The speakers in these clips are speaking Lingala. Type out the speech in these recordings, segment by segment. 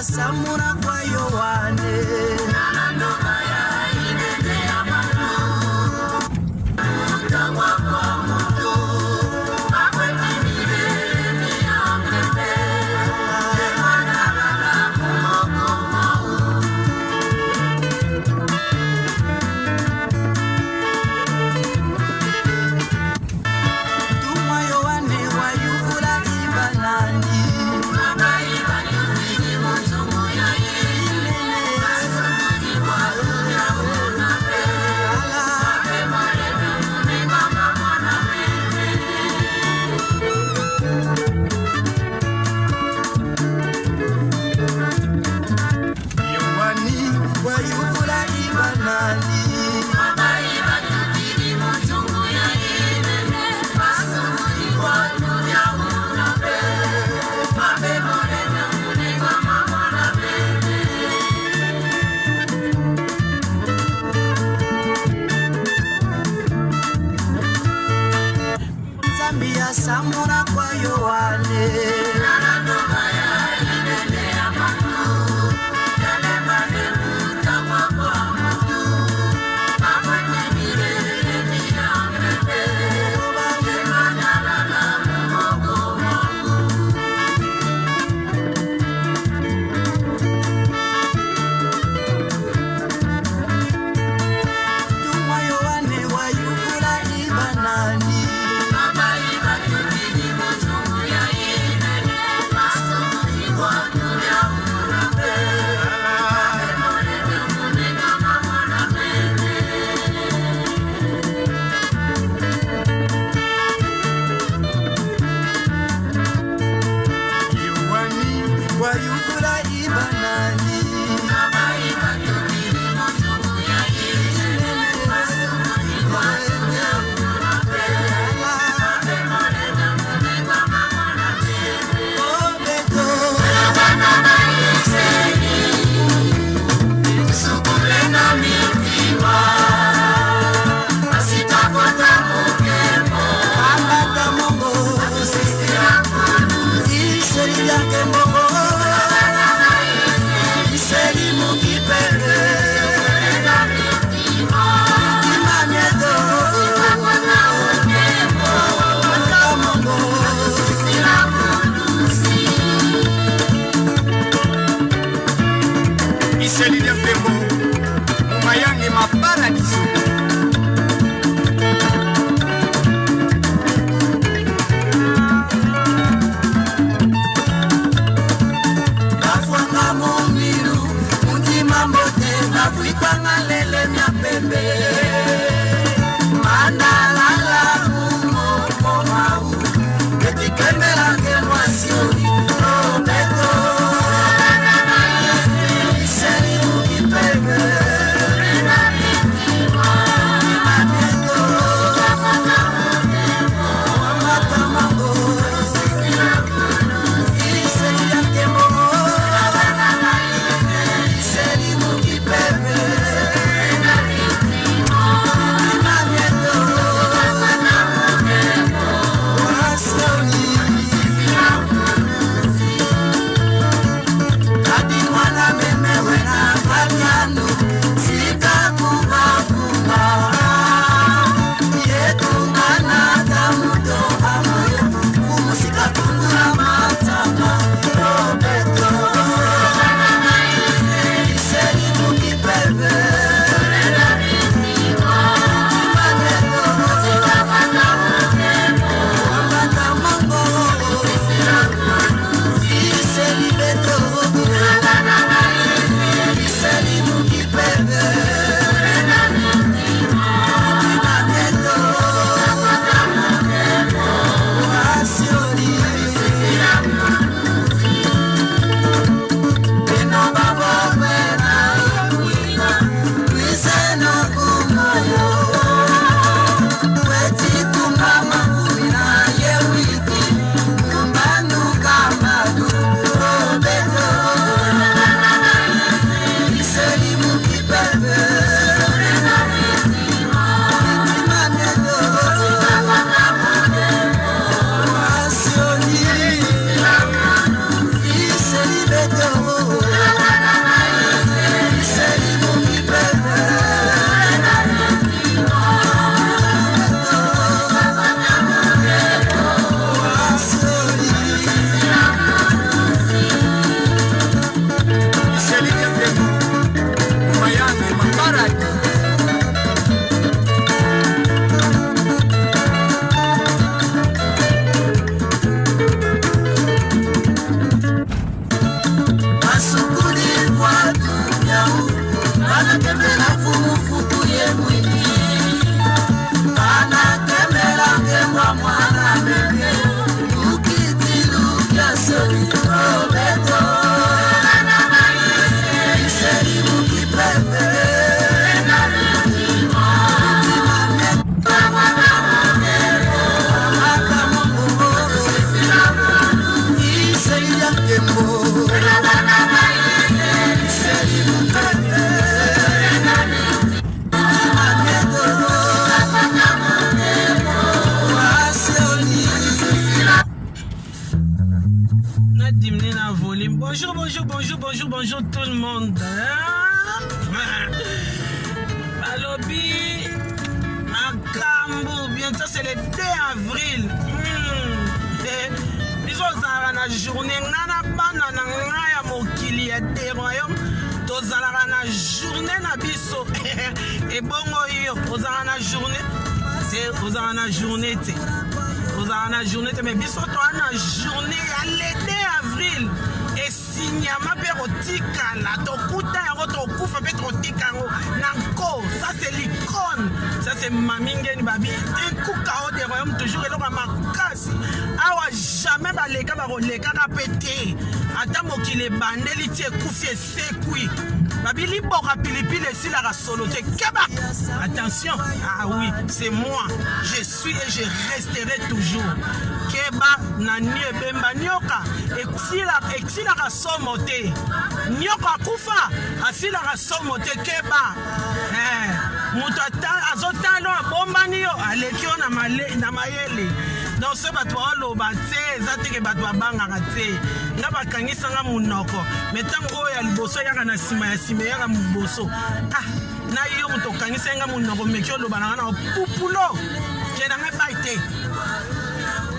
Samura kwa Yohane. Tumwa Yohane wayuvula ibanani. Yohani wayuvula ibanani. Nzambi ya samura kwa Yohane. Tumwa Yohane wayuvula ibanani. Yohani wayuvula ibanani. Ambata mongo, iseli yake mbongo, iseli mukipele, kimamieto, ambata mongo. Iseli lya mpembo mumayange maparadiso. Bafwanga momilu mundima mbote bafwikwanga lele mya pembe mandalala mumomomau etikembelake mwasi oyi obeto iseli mukipembe imamieto wamatamango iseli yake mbongo iseli mukipembe. Banakembela mfumufuku ye mwini banakembela nkembwa mwana bebe lukiti lukia soli obeto iseli mukipepe Na diminuer na volume. Bonjour, bonjour, bonjour, bonjour, bonjour tout le monde. Balobi makambo bientôt c'est le 2 avril. Biso ozalaka na journée nga na bana na nga ya mokili ya de royaume tozalaka na journée na biso ebongo yo ozalaka na journée te ozalaka na journée te ozalaka na journée te mais biso toa na journée ya le 2 avril esinyama mpe kotikala tokuta yango tokufa mpe tokotika yango na nko. Ça, c'est l'icône, ça, c'est Mami Ngeni Babi, un coup KO de royaume, toujours eloko ya makasi awa. Jamais baleka, bakolekaka mpe te. Ata mokili ebandeli ti ekufi esekwi, babi liboka pilipili esilaka solo te. Keba, attention. Ah oui, c'est moi, je suis et je resterai toujours. Keba na ni ebemba nioka esilaka somo te. Nioka akufa asilaka somo te. Keba, moto azotala abombani yo, aleki yo na mayele. Donc so bato baoloba te, eza teke bato babangaka te. Nga bakangisanga monoko, me ntango oyo ya liboso eyaka na nsima ya nsima eyaka moboso. Ah, na yo moto okangisa nga monoko, meki oloba na nga na pupulo kenda nga epai te.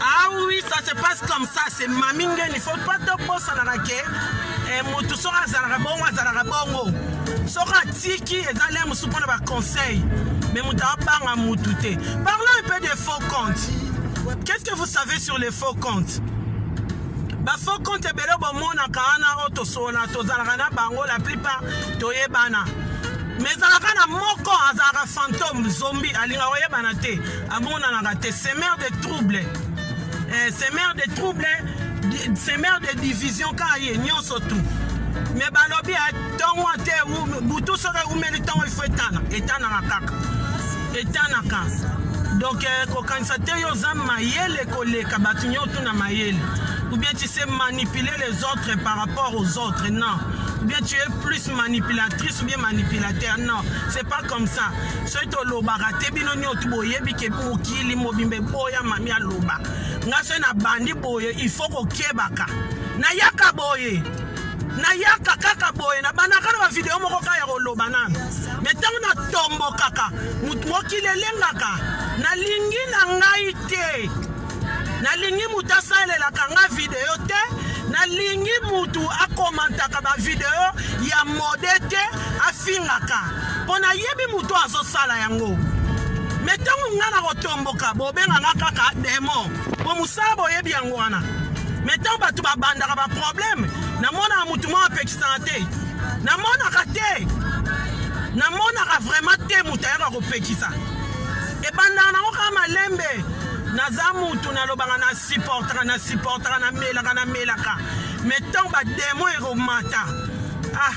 Ah oui, ça se passe comme ça, c'est Mami Ngeni. Faut pas tobosanaka ke motu soki azalaka bongo, azalaka bongo. Soki atiki, eza le mosusu mpona baconseil, mais moto abanga mutu te. Parlons un peu des faux comptes. Qu'est-ce que vous savez sur les faux comptes? Bafaux compte ebele bomonaka wana, oyo tosola, tozalaka na bango, la plupart toyebana, mais ezalaka na moko azalaka fantôme, zombie, alingaka koyebana te, amonanaka te. Semeur de trouble, semeur de trouble, semeur de division, kaka ye nyonso tout. Mais balobi ntongo te, butu soki eumeli, ntongo ifo etana, etanaka kaka, etanaka. Donc kokanisa te yo oza mayele koleka bato nyonso na mayele, ou bien tu sais manipuler les autres par rapport aux autres, non, ou bien tu es plus manipulatrice ou bien manipulateur, non, c'est pas comme ça. Soki tolobaka te, bino nyonso boyebi ke mokili mobimba eboya Mami aloba. Nga soki nabandi boye, il faut kokebaka. Nayaka boye, nayaka kaka boye, nabandaka na bavideo moko kaka ya koloba nano, me ntango natombokaka, mokili elengaka. Nalingi na ngai te, nalingi moto asalelaka nga video te, nalingi mutu akomantaka bavideo ya mode te, afingaka, mpo nayebi motu azosala yango. Me ntango nga na kotomboka, bobenganga kaka démon, po mosala boyebi yango wana. Me ntango bato babandaka baproblème, namonaka motu moko apekisaka te, namonaka te, namonaka vraiment te moto ayaka kopekisa. Ebandaka nango kaka malembe. Naza mutu nalobaka, na supportaka, na supportaka, namelaka, namelaka, mais ntango badémon ekomata, ah,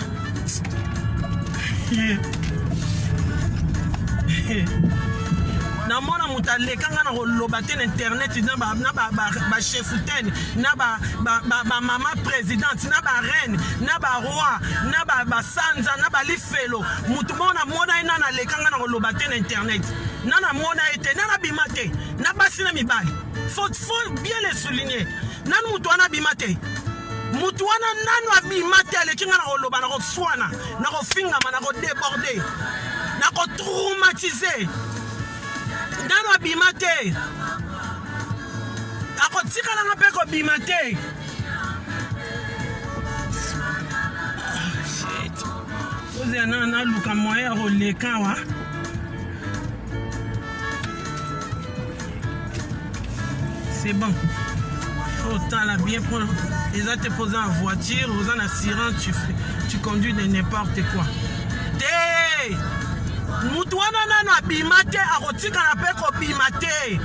namona moto alekanga na koloba te na internet, na bachefutaine, na bamama présidente, na bareine, na baroi, na basanza, na balifelo. Motu moko namona ye nana alekanga na koloba te na internet, na namona ye te, nana abima te na basi na mibali. Faut bien le souligner, nanu motu wana abima te. Motu wana nanu abima te, aleki nga na koloba, na koswana, na kofingama, na kodéborde, na kotraumatize. Nanu abima te, akotikalanga mpe kobima te. Ozela na naluka moyen ya koleka awa. C'est bon, faut otala bien mpo eza te mpo oza na voiture, oza na assurance, tu, tu conduis de n'importe quoi te. Mutu wana nanu abima te, akotikala mpe kobima te.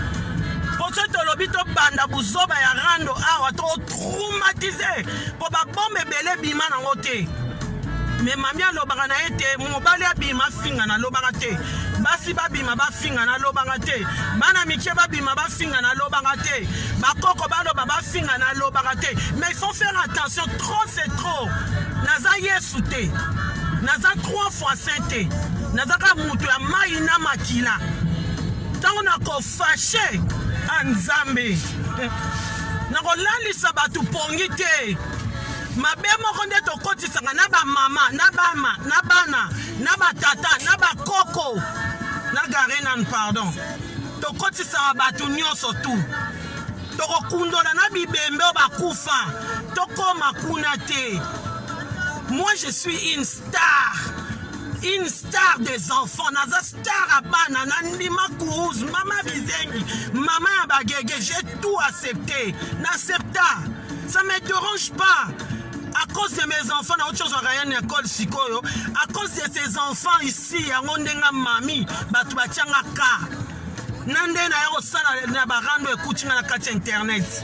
Po soki tolobi tobanda buzoba ya rando awa, totraumatise po babombe ebele ebima nango te. Me mami alobaka na ye te, mobali abima afinga nalobaka te, basi babima bafinga nalobaka te, bana mike babima bafinga nalobaka te, bakoko baloba bafinga nalobaka te. Mais il faut faire attention, trop c'est trop. Naza Yesu te, naza 3 fois saint te, naza kaka moto ya mai na makila. Ntango nakofashe a Nzambe, nakolalisa bato pongi te. Mabe moko nde tokotisaka na bamama na bama na bana na batata na bakoko na gare nanu pardon, tokotisaka bato nyonso tu, tokokundola na bibembe oyo bakufa, tokoma kuna te. Moi je suis une star, une star des enfants. Naza star ya bana, nandima kuruze, mama bizengi, mama ya bagege, j'ai tout accepté, n'accepta, ça me dérange pas. À cause de mes enfants, na autre chose rien école sikoyo, à cause de ces enfants ici, yango ndenga mami, batu batianga ka. Na nde na yako sala na barando ekuti nga na kati internet.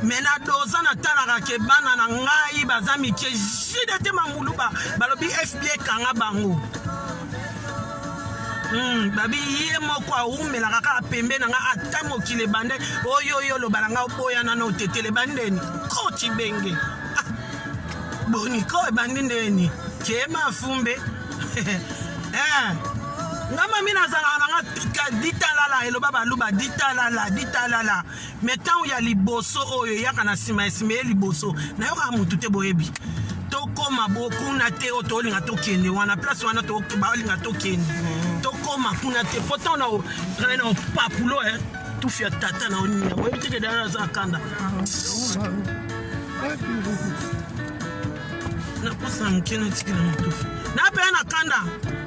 Mais na doza na talaka ke bana na ngai baza mike, JDT Manguluba balobi FBI kanga bango. Babi ye moko awumelaka kaka pembe na nga ata mokili ebande oyo oyo oloba na nga oboya nano otetele bandeni koti benge. Ah, boni ko ebandi ndeni kema afumbe. Nga mami nazalaka na nga ditalala, eloba baluba ditalala ditalala. Mais ntango ya liboso oyo eyaka na nsima ya nsima ye liboso nayokaka motu te, boyebi tokoma bokuna te oyo tolinga tokende wana place wana balinga tokende tokoma kuna te po ntango na opapulo tufi ya tata na oninga boyebi te ke dala aza kanda nakosa moke natikela motufi napeya na kanda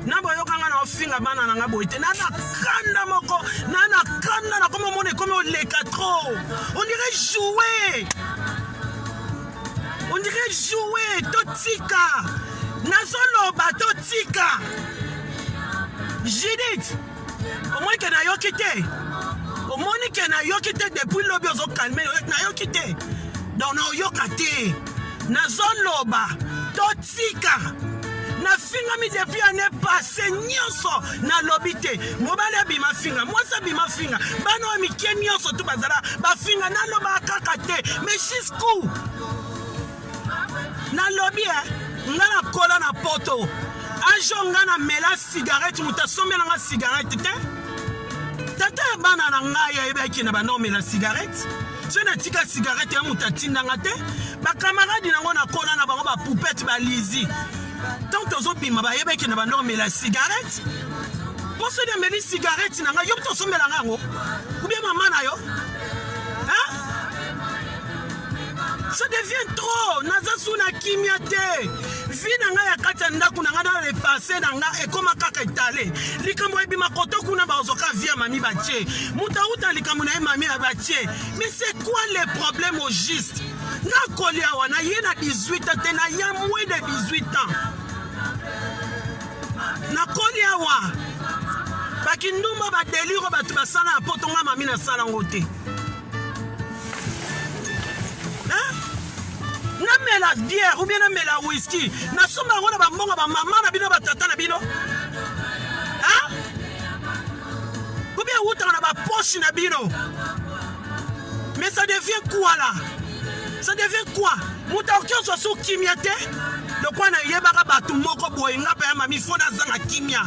na boyokanga na ofinga bana na nga boye te na na kanda moko na na kanda nakoma omona ekomi oleka trop, on dirait jouer, on dirait jouer. Totika, nazoloba totika. Judith, omoni ke nayoki te, omoni ke nayoki te depuis lobi ozokalme, nayoki te, donc naoyoka te. Nazoloba totika, nafingami depuis année passée nyonso nalobi te. Mobali abima finga, mwasi abima finga, bana oyo mike nyonso tu bazala bafinga, naloba kaka te. Mais jusqu'où nalobi nga nakola na poto ajo nga namela cigarette, moto asombelanga cigarette te. Tata ya bana na ngai ayebaki na banda omela cigarette, so natika cigarette ya moto atindanga te. Bakamaradi nango nakola na bango bapoupete balizi, tant tozobima bayebaki na banda omela cigarette. Po soki ameli cigarette na ngai, yo moto osombelanga yango ou bien mama na yo, hein? Ça devient trop, naza su na kimia te. Vie na ngai ya kati ya ndako na ngai na le passé na ngai ekoma kaka etale. Likambo ebima koto kuna bazoka vie ya mami batie. Moto auta likambo na ye mami ya batie. Mais c'est quoi le problème au juste? Nga kolia wana ye na 18 ans te, na ya moins de 18 ans. Nakoli awa bakindumba badeliro bato basala ya poto, nga mami nasala yango te. Namela bière ou bien namela whisky, nasomba yango na bambongo bamama na bino batata na bino, ou bien ewutaka na bapoche na bino. Mais ça devient quoi là? Ça devient quoi? Moto akoki ozwa so kimia te lokwa nayebaka bato moko boye. Nga mpe ya mami fo nazanga kimia,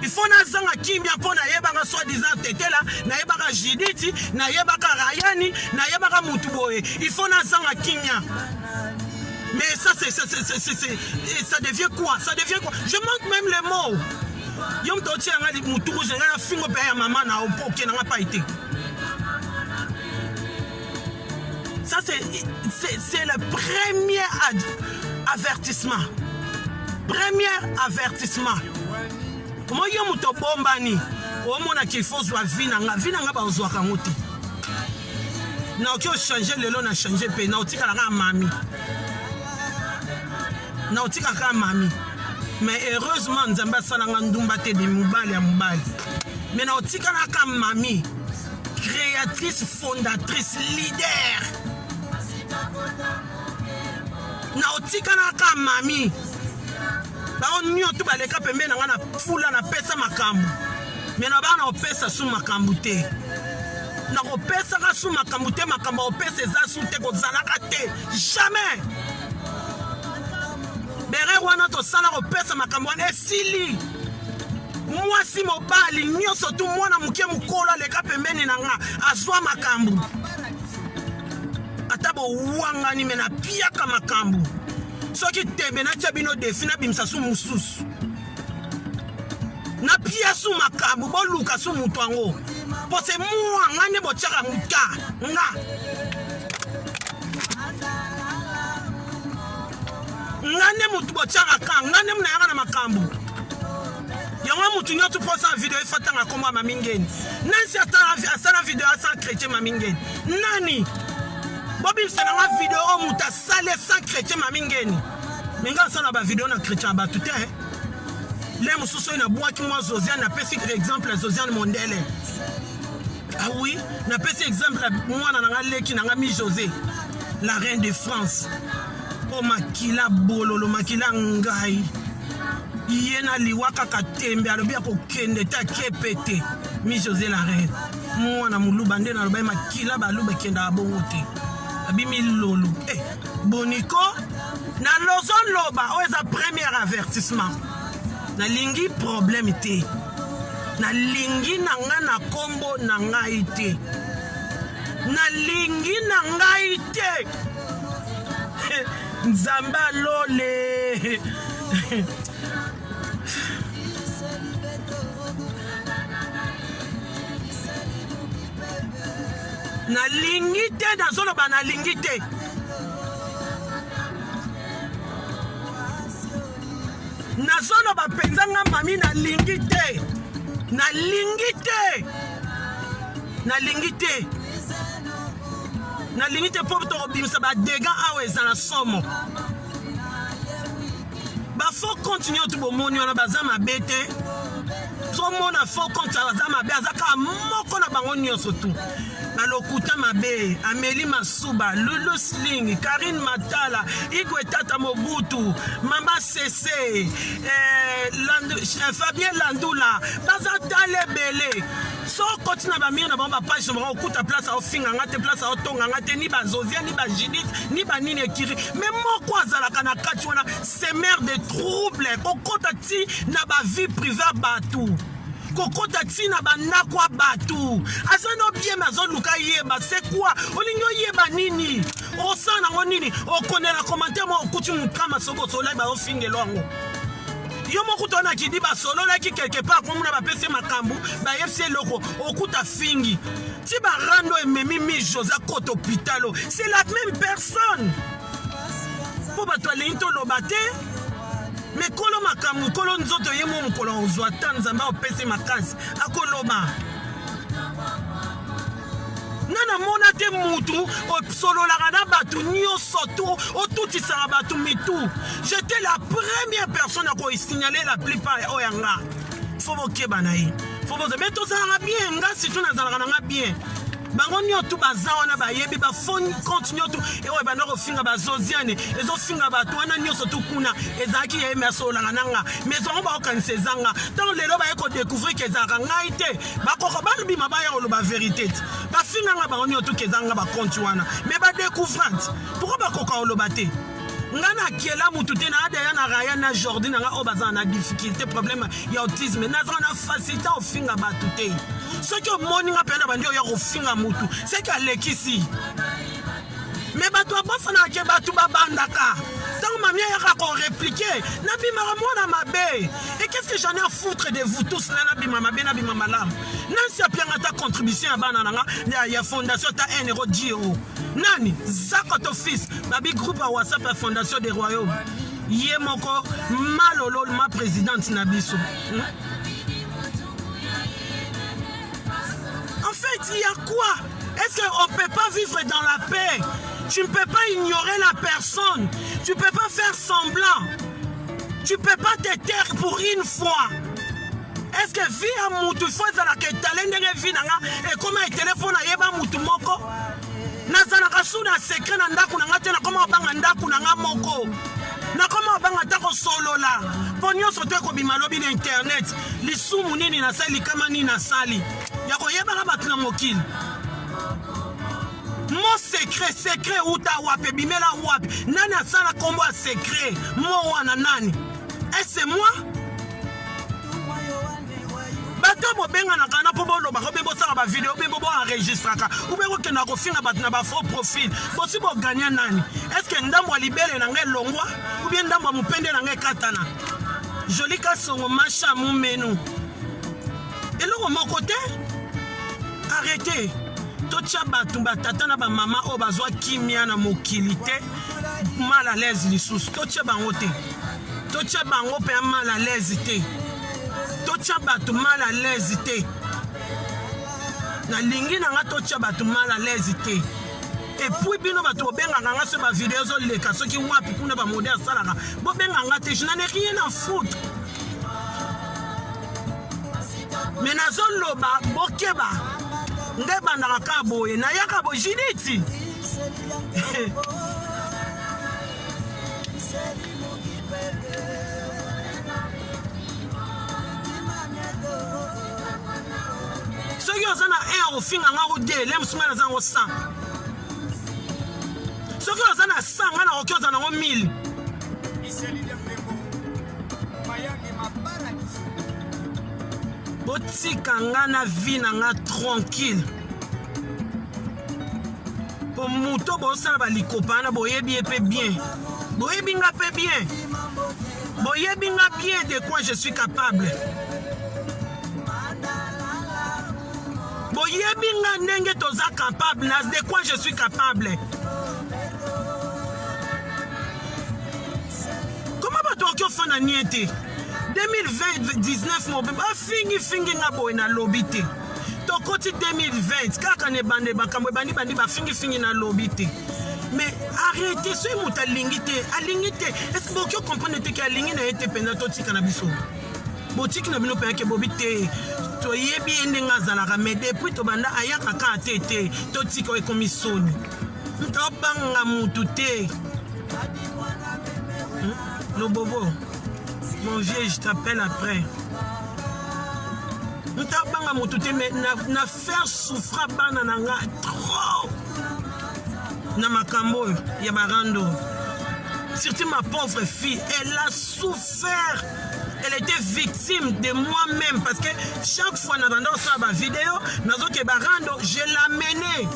il faut nazanga kimia mpo nayebaka soi-disant Tetela, nayebaka Judith, nayebaka Rayani, nayebaka mutu boye, il faut nazanga kimia. Mais ça c'est ça, c'est c'est ça devient quoi? Ça devient quoi? Je manque même les mots. Yo moto otia nga mutu rouge nga na fingo mpe ya mama na yo mpo okende nga pai te. Ça c'est le premier avertissement. Premier avertissement. Moi yo moto obombani omonaki il faut zwa vie na nga, vie na nga bazwaka yango te. Naoki ochange lelo na change mpe naotikala kaka mami, naotika kaka mami. Mais heureusement Nzambe asalanga ndumba te de mobali ya mobali. Mais na otikalaka mami créatrice fondatrice leader. Na otikalaka mami. Bango nyoto baleka pembeni na nga na fula na pesa makambo. Mais na bana opesa su makambo te. Nakopesaka su makambo te, makambo opesa eza su te, kozalaka te. Jamais. Bere wana tosala kopesa makambo wana esili. Mwasi mobali nyonso tu mwana moke mokolo aleka pembeni na nga azwa makambo. Ata bowangani me napiaka makambo. Soki tembe natia bino defi nabimisa su mosusu. Napia su makambo boluka su moto yango. Po se mwa nga nde botiaka moka nga. Nga nde motu botiaka ka nga nde nayaka na makambo yango motu nyonso mpo asala video ifo atanga nkombo ya mami ngeni nansi asala video asa chrétien mami ngeni nani bobimisa na nga video oyo moto asali sans chrétien mami ngeni me nga asala bavideo na chrétien ya bato te le mosusu oyo nabwaki mwa zosiane napesi exemple ya zosiane mondele. Ah oui, napesi exemple ya mwana na nga leki na nga mi José, la reine de France. O makila bololo makila ngai. Ye na liwa kaka tembe alobi akokende te akepe te. Mi José la reine. Mwana muluba nde naloba ye makila baluba ekendaka bongo te. Abimi lolo. Eh, boniko na lozo loba oyo eza premier avertissement. Nalingi problème te. Nalingi na nga na kombo na ngai te. Nalingi na ngai te. Nzambe alole. Nalingi te, nazoloba nalingi te. Nazoloba mpenza nga mami nalingi te. Nalingi te. Nalingi te. Nalingi te mpo tokobimisa ba dégâts awa ezala somo. Ba faux compte nyonso bomoni wana baza mabe te. Tomona faux compte aza mabe, aza kaka moko na bango nyonso tu. Balokuta mabe, Amélie Masuba, Lulu Sling, Karine Matala, Igwe Tata Mobutu, Mama Sese, Fabien Landula, baza tala ebele. So okoti na bamire na bango bapage na bango okuta place aofinga nga te, place aotonga nga te, ni bazozia, ni bajudith, ni banini ekiri. Mais moko azalaka na kati wana, semeur de trouble, kokota ti na ba vie privée ya bato, kokota ti na bandako ya bato. Aza no bien, mais azoluka yeba c'est quoi, olingi oyeba nini, osala nango nini, okonela commentaire moko okuti mokama soki osolaki baofingelo yango. Yo moko to na kidi basololaki quelque part komona bapesi makambo, bayebisi eloko okuta fingi ti barando ememi mi José akota hôpital, c'est la même personne. Po bato alingi toloba te, mais kolo makambo, kolo nzoto ye mo mokolo akozwa ta Nzambe apesi makasi akoloba. Nga namona te mutu osololaka na bato nyonso tu, otutisaka bato mitu. J'étais la première personne à kosignaler la plupart oyo ya nga. Faut bokeba na ye. Faut boza. Mais tozalaka bien, nga surtout nazalaka na nga bien. Bango nyonso baza wana bayebi ba faux compte nyonso oyo ebanda kofinga ba Zosiane, ezofinga bato wana nyonso tu kuna ezalaki ya ye, mais asololaka na nga. Mais bango bakokanisa eza nga. Ntango lelo baye kodécouvrir ke ezalaka ngai te, bakoko balobima baya koloba vérité te. Bafinga nga bango nyonso ke eza nga ba compte wana. Mais ba découvrante, pourquoi bakoka koloba te? Nga nakela mutu te, na adaya na Ryan na Jordi na nga oyo bazala na difficulté, problème ya autisme, nazala na facilité ofinga bato te. Soki omoni nga mpe na bandi oya kofinga mutu, seki alekisi. Mais bato abosanaka ke bato babandaka. Ntango mami ayaka koreplike, nabimaka mwana mabe. Et qu'est-ce que j'en ai à foutre de vous tous? Na nabima mabe, nabima malamu. Nansi apianga ata contribution ya bana na nga, ya fondation ata 1 euro, 10 euro. Nani? Zakoto fils, babi groupe ya WhatsApp ya fondation des royaumes. Ye moko malolo ma présidente na biso. En fait, il y a quoi? Est-ce qu'on ne peut pas vivre dans la paix? Tu ne peux pas ignorer la personne. Tu ne peux pas faire semblant. Tu peux pas te taire pour une fois. Est-ce que vie ya mutu faut ezalaka etale ndenge vie na nga ekoma etele mpo nayeba mutu moko? Nazalaka su na secret na ndako na nga te, nakoma kobanga ndako na nga moko, nakoma kobanga ata kosolola mpo nyonso to ekobima lobi na internet. Lisumu nini nasali, likama nini nasali ya koyebaka bato na mokili? Mo secret, secret euta wapi, ebimela wapi? Nani asala nkombo ya secret mo wana nani? Est-ce moi? Bato bobenganaka na mpo bolobaka obe bosala bavideo obe boenregistraka obe kokendaka kofinga bato na bafaux profil, bosi boganya nani? Estce ndambo ya libele na ngai elongwa obie ndambo ya mopende na ngai ekatana? Joli Kasongo masha mumenu eloko moko te. Arrete totya bato batata na bamama oyo bazwa kimia na mokili te mal à l'aise lisusu, totya bango te, totya bango mpe mal à l'aise te, totya bato mal à l'aise te. Nalingi na nga totya bato mal à l'aise te. Epuis bino bato bobengaka nga soki bavideo ezoleka soki wapi kuna bamode asalaka, bobenga nga te, je n'en ai rien à foutre. Me nazoloba bokeba, nde ebandaka kaka boye, nayaka bo Judith. Soki oza na 1 ofinga nga ko 2 le mosu, ngai naza yango 100. Soki oza na 100, ngai nakoki oza nango 1000. Botika nga na vie na nga tranquille, po moto bosala balikopa wana boyebi ye mpe bien, boyebi nga mpe bien, boyebi nga bien de quoi je suis capable. Boyebi nga ndenge toza capable na de quoi je suis capable. Koma bato oki ofanda nie te. 2019 mobimba afingi fingi nga boye, nalobi te. Tokoti 2020 kaka na ebande, makambo ebandi bandi, bafingi fingi, nalobi te. Mais arrete, soki moto alingi te, alingi te. Est-ce boki ocomprendre te ke alingi na ye te mpenza? Totika na biso, botiki na bino mpenza ke bobi te, toyebi ye ndenge azalaka. Mais depuis tobanda ayaka kaka te te, totika oyo ekomi soni. Moto abanga mutu te. Lobobo, mon vieux, je t'appelle après. Moto abanga motu te, mais na, na faire souffrir bana na nga trop na makambo oyo ya barando. Surtout ma pauvre fille, elle a souffert, elle était victime de moi-même, parce que chaque fois na banda osala bavideo, nazoke barando, je l'amenais.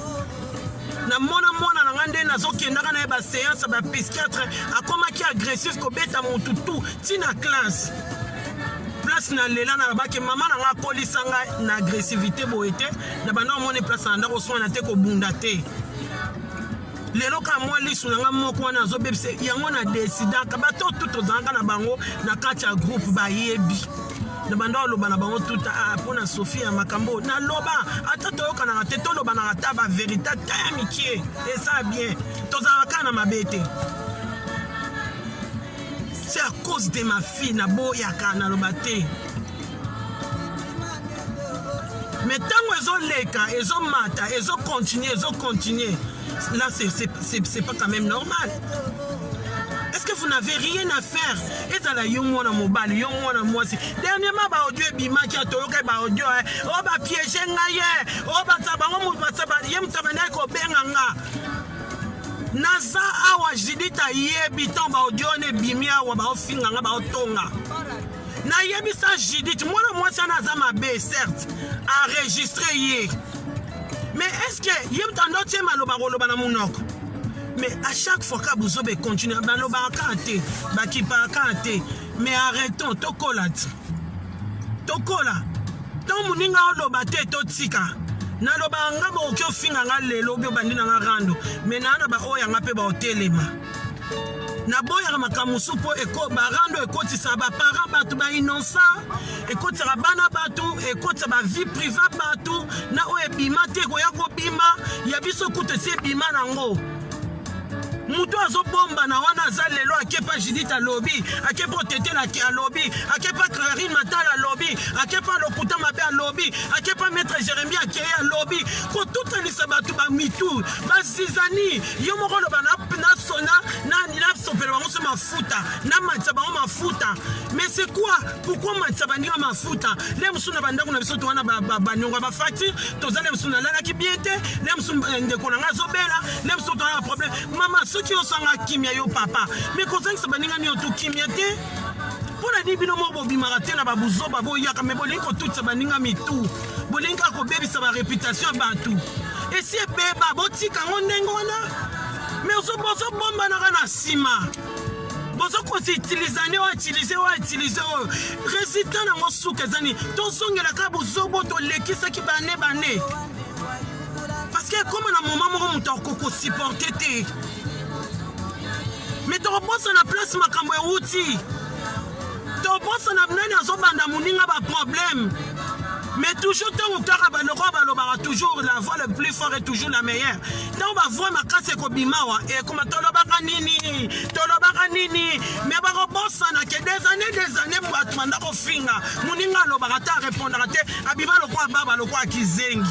Namona mwana na nga nde nazokendaka na ye baséance ya bapsychiatre, akomaki agressif, kobeta motu tu ntina classe place. Na lela na babaki mama na nga akolisa nga na agressivité boye te. Na banda omoni place na ndako oswana te, kobunda te. Lelo kaka mwa lisu na nga moko wana azobebisa yango. Na desidaka bato tu tozalaka na bango na kati ya groupe bayebi, na banda oloba na bango tuta mpo na Sophie ya makambo naloba. Ata toyokanaka te, tolobanaka ata baverité ata ya mikie, eza bien, tozalaka kaka na mabe te. C'est à cause de ma fille naboyaka, naloba te. Mais ntango ezoleka, ezomata, ezocontinue, ezocontinue, là c'est pas quand même normal. Est-ce que vous n'avez rien à faire? Ezala yo mwana mobali, yo mwana mwasi. Dernièrement baaudio ebimaki, atoyoka baaudio oyo bapiége ngai ye, oyo bato bango moto ye moto abandaki kobenga nga. Naza awa, Judith ayebi. Ntango baaudio wana ebimi awa, baofinga nga, baotonga, nayebisa Judith: mwana mwasi wana aza mabe. Certes enregistre ye, mais est ce que ye moto ando tie maloba koloba na monoko? Mais à chaque fois ka bozoba econtinue, balobaka kaka te, bakipaka kaka te. Mais arrêtons, tokola ti tokola. Ntango moninga oloba te, totika. Nalobaka nga, bokoki ofinga nga lelo obi obandi na nga rando, mais naa na baoyo yanga mpe baotelema. Naboyaka makambo mosusu mpo barando ekotisaka baparent bato bainnocent, ekotisaka bana bato, ekotisa bavie privé bato na oyo ebima te, ekoya kobima ya biso kutu esi ebima nango. Moto azobombana wana aza lelo akepa Judith alobi, akepa Otetela alobi, akepa Clarine Matala alobi, akepa lokuta mabe alobi, akepa Maître Jeremie akei alobi, kotutanisa bato ba mitu, bazizani, yo moko oloba na na sona na nasopela bango so mafuta, namatisa bango mafuta. Mais c'est quoi? Pourquoi matisa baninga mafuta? Le mosusu na bandako na biso to wana baniongo ya bafacture, toza le mosusu nalalaki bien te, le mosusu eh, ndeko na ngai azobela, le mosusu toza na problème. Mama, soki osanga kimia yo papa, mais kozangisa baninga nio to kimia te. Mpo na nini bino moko bobimaka te na babuzoba boyaka, mais bolingi kotutisa baninga mitu, bolingi kaka kobebisa ba reputation ya bato. Esi ebeba, botika yango ndenge wana, mais bozobombanaka na nsima. Bozo ko utiliser ne oyo utiliser oyo utiliser oyo resultat nango suka eza nini? Tozongela kaka bozobo tolekisaki bane bane parce que ekoma na moment moko moto akoki kosupporte te, mais tokobosana place makambo ewuti, tobosana nani azobanda moninga ba problème. Mais toujours ntango kaka baloko balobaka toujours la voix le plus fort est toujours la meilleure. Ntango ba voix makasi ekobima wa ekoma tolobaka nini, tolobaka nini, mais bakobosana ke des années des années bato banda kofinga moninga alobaka te, arepondaka te, abima lokola baba lokola kizengi.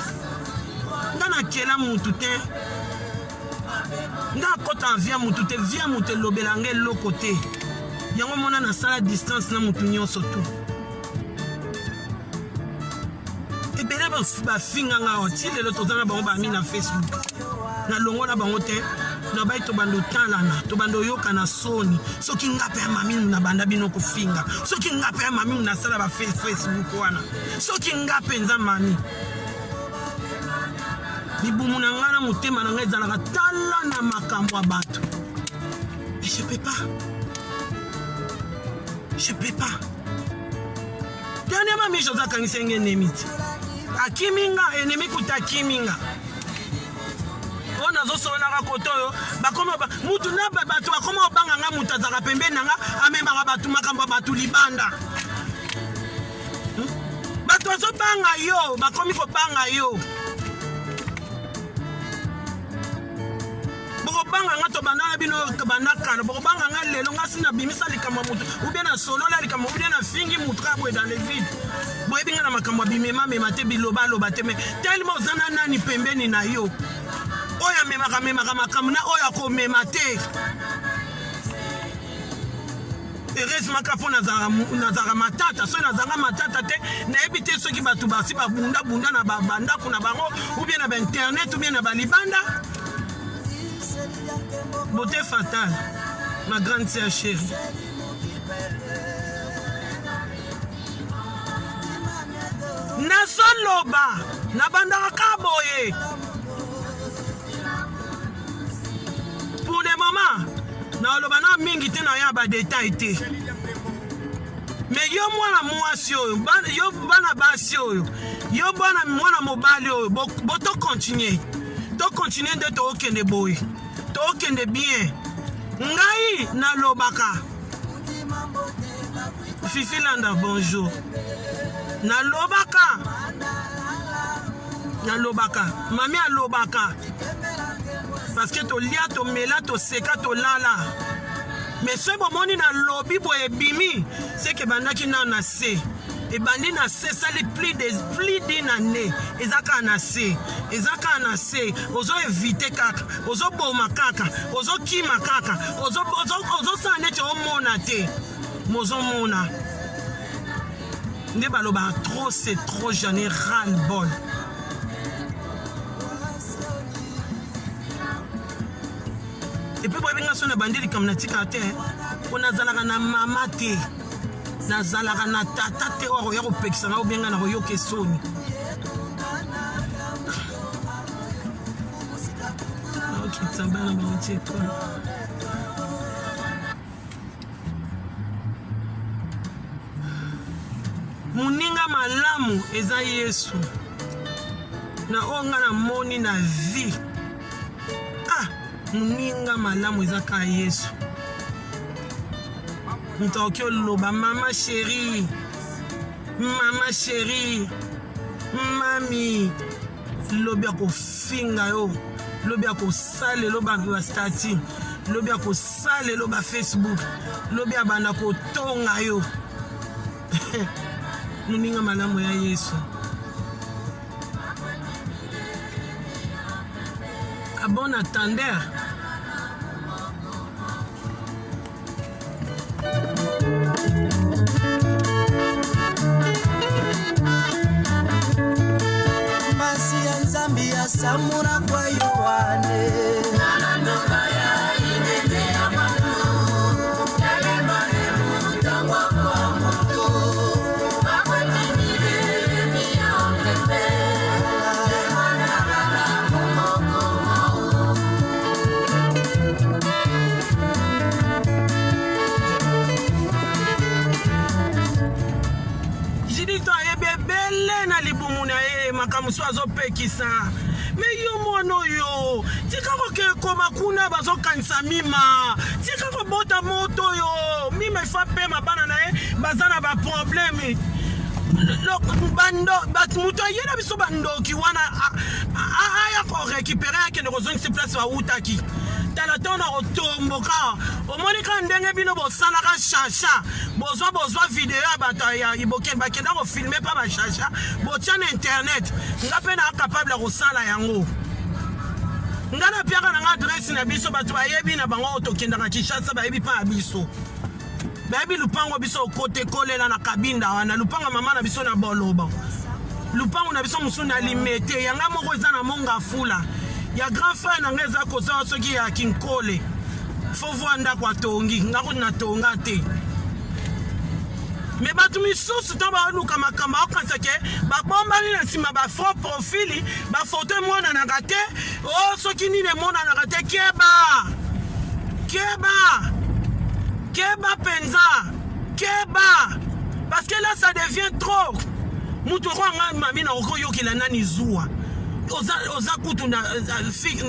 Nga nakela mutu te, nga akota vie ya mutu te, vie ya mutu elobela nga eloko te. Yango mona nasala distance na mutu nyonso tu. Ebele bafinga nga awa ti lelo toza na bango bami na Facebook, nalongola bango te, nabai tobanda otalana, tobanda oyoka na soni. Soki nga mpe ya mami nabanda bino kofinga, soki nga mpe ya mami nasala ba Facebook wana, soki nga mpenza mami libumu na nga na motema na nga ezalaka tala na makambo ya bato. Je peux pas, je peux pas. Dernièrement, mi José akangisi nge ennemi ti akimi nga, ennemi kuta akimi nga. Oyo nazosololaka kote oyo bakoma mutu na bato bakoma obanga nga, mutu azalaka pembeni na nga amemaka bato makambo ya bato libanda. Bato bazobanga yo, bakomi kobanga yo. Bokobanga nga, tobanda na bino banda kala, bokobanga nga lelo. Nga si nabimisa likambo ya motu ubie na solola likambo ubie na fingi motu kaka boye dans le vide. Boyebi nga na makambo ya bimemamema te, bilobaloba te, mais tellement oza na nani pembeni na yo oyo amemaka memaka makambo na oyo akomema te. Heureusement kaka mpo nazalaka matata, soki nazalaka matata te nayebi te soki bato basi babundabunda na bandako na bango ou bien na bainternet ou bien na balibanda. Beauté fatale, ma grande sœur chérie. Nazoloba nabandaka kaka boye. Pour le moment naloba na mingi te, na ya ba détail te, mais yo mwana mwasi oyo, yo bana basi oyo, yo bana mwana mobali oyo, bo to continuer, to continuer nde tookende boye, tookende bien. Ngai nalobaka Fifi Landa, bonjour. Nalobaka, nalobaka, mami alobaka, parce que tolia, tomela, toseka, tolala. Mais soki bomoni nalobi boye ebimi, seke ebandaki nano na se, ebandi na se, esali plus d'une année, eza kaka na se, eza kaka na se. Ozo éviter kaka, ozoboma kaka, ozokima kaka, ozosala neti omona te, mozomona nde balobaka trop c'est trop, j'en ai ras le bol. Et puis boyebi nga so na bandi likambo natikaka te, mpo nazalaka na mama te, nazalaka na tata te oyo akoya kopekisa nga obenga na koyoka esoni. Naokitisa bana bauti ekolo. Moninga malamu eza Yesu. Na oyo nga namoni na vie, ah, moninga malamu eza kaka Yesu. Moto akoki oloba mama chérie, mama chérie, mami, lobi akofinga yo, lobi akosalela ba statut. Lobi akosalelo ba Facebook, lobi abanda kotonga yo. Moninga malamu ya Yesu. À bon attendeur. Masi ya Nzambi ya samura kwa Yohane. Judith ayebi ebele na libumu na ye makambo mosusu azopekisa me yo mwana oyo tika kokekoma kuna bazokanisa mima tika kobota moto oyo mima efa pema bana na ye baza na baprobleme moto ayela biso bandoki wana aya korekipere akende kozongisa place bawutaki tala ntango na kotomboka omoni kaka ndenge bino bosalaka shasha bozwa bozwa video ya bato ya bakenda kofilme mpa bashasha botya na internet nga mpe na capable ya kosala yango nga napiaka na nga adresse na biso bato bayebi na bango oyo tokendaka kinshasa bayebi mpa ya biso bayebi lupango biso okote kolela na kabinda wana lupango mama na biso na boloba lupango na biso mosusu na limete yanga moko eza na mongafula ya grand frère na ngai eza kosawa soki ya kinkole fo voi ndako atongi nga kutu natonga te me bato misusu to baluka makambo aokanisa ke babombani na nsima bafaux profili bafoto emonanaka te o oh, soki nini emonanaka te keba keba keba mpenza keba parce que là ça devient trop moto okoa ngai mami na okoyokela nani zuwa oza, oza kutu na,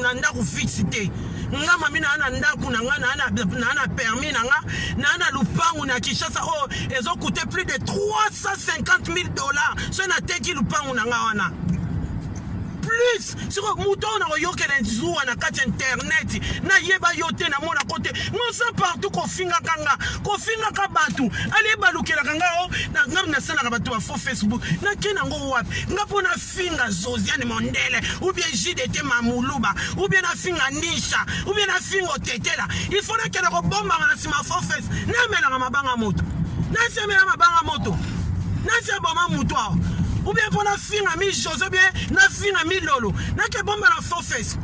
na ndako fixe te nga mami naa na ndako na nga naa na permis na nga naa na lupangu na kinshasa oyo ezokute plus de 350 000 dollars soki nateki lupangu na nga wana plus sikoyo moto oyo nakoyokela zuwa na kati ya internet nayeba yo te namona ko te mosa partout kofingaka nga kofingaka bato ale balukelaka nga o nga nasalaka bato ba faux facebook nake nango wapi nga mpo nafinga zosiane mondele ou bien jdt mamuluba ou bien nafinga nisha ou bien nafinga otetela il faut nakende kobombanga na nsima faux face namelaka mabanga moto nasemela mabanga moto nasi aboma moto awa ou bien mpo nafinga mi jose bien nafinga mi lolo nake bomba na faux face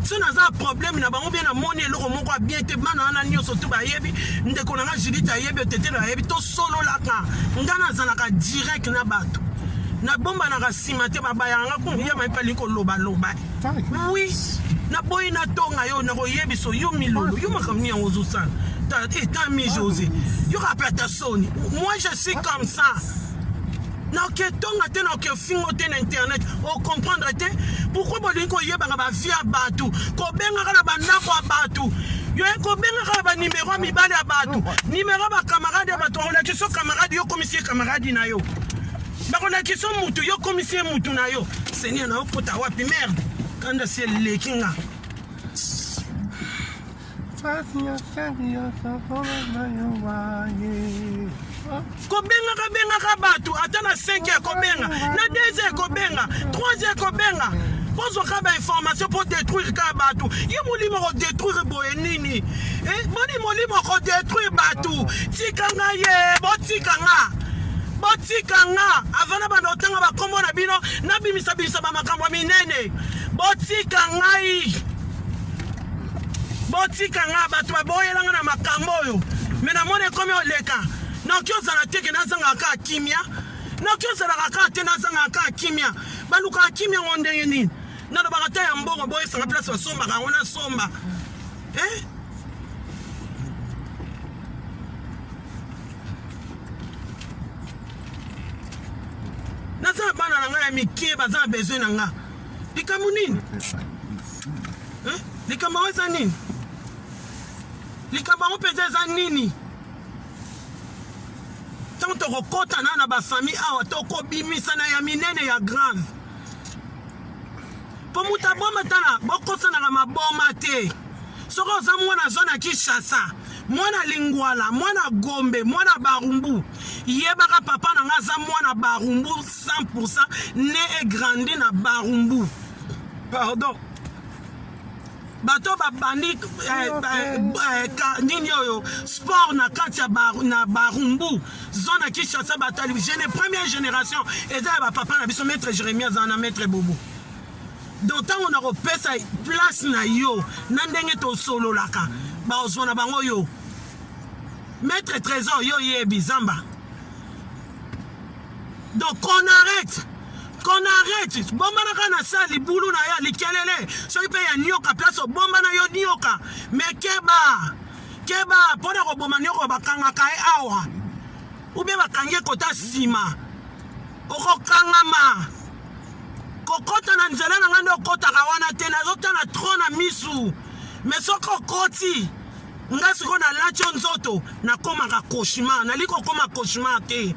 so naza problème na bango bien namoni eloko moko ya bien te bana wana nyonso tu bayebi ndeko na nga judith ayebi otetelo ayebi tosololaka nga nazalaka direct na bato nabombanaka nsima te babayaka nga kuya mayebi alingi kolobaloba oui naboyi natonga yo nakoyebisa yo milolo yo makambo nini yango ozosala eta mi josé yoka mpe ata soni moi je suis comme ça naketonga te nakefingo te na internet ocomprendre te pourkui bolingi koyebaka bavie ya bato kobengaka na bandako ya bato yo kobengaka na banimero ya mibali ya bato nimero ya bacamarade ya bato bakolakisa camarade yo okomisi ye camarade na yo bakolakisa mutu yo okomisi ye mutu na yo seigneur na okota wapi merde kanda si eleki nga kobengaka bengaka bato ata na 5 heures kobenga na 2 heures kobenga 3 heures kobenga bozwaka bainformation mpo détruire kaka bato ye molimo kodétruire boye nini eh, boni molimo kodétruire bato tika nga ye botika nga botika nga avant na banda kotanga bakombo na bino nabimisabimisa bamakambo ya minene botika ngai botika nga bato baboyela nga na makambo oyo me namoni ekomi oleka nakoki ozala te ke nazangaka kaka kimia nakoki ozalaka kaka te nazangaka kaka kimia balukaka kimia yango ndenge nini nalobaka ta ya mbongo boyesanga place basombaka yango nasomba eh? naza na bana na ngai ya mike baza na besoin na nga likambo nini eh? likambo yango eza nini likambo yango mpenza eza nini ntango tokokɔtana na bafamille awa tokobimisana ya minene ya grave mpo moto aboma tala bokosanaka maboma te. Soki oza mwana zone ya Kinshasa, mwana Lingwala, mwana Gombe, mwana Barumbu, yebaka papa na nga aza mwana Barumbu 100% ne et grandi na Barumbu. Pardon. Bato babandi eh, eh, eh, ka, nini oyo sport na kati ya bar, na Barumbu zone ya Kinshasa batali gene première génération eza ya bapapa na biso maître Jérémie aza na maître Bobo. Donc ntango nakopesa place na yo na ndenge tosololaka baozwa na bango yo maître Trésor yo yebi zamba. Donc qu'on arrête, qu'on arrête. Bombanaka na sa libulu na ya likelele soki mpe ya nioka place obombana yo nioka me keba keba mpo na koboma nioka bakangaka ye awa ube bakangi ye kota nsima okokangama kokota na nzela na ngai nde okotaka wana te nazotala tro na misu me soki okoti nga sikoyo nalati yo nzoto nakomaka cauchemar nali kokoma cauchemar te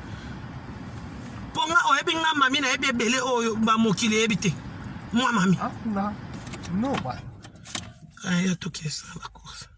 mpo nga oyebi nga mami nayebi ebele oyo bamokili eyebi te mwa mami Afuna no ba. Ya tokesa bacourse.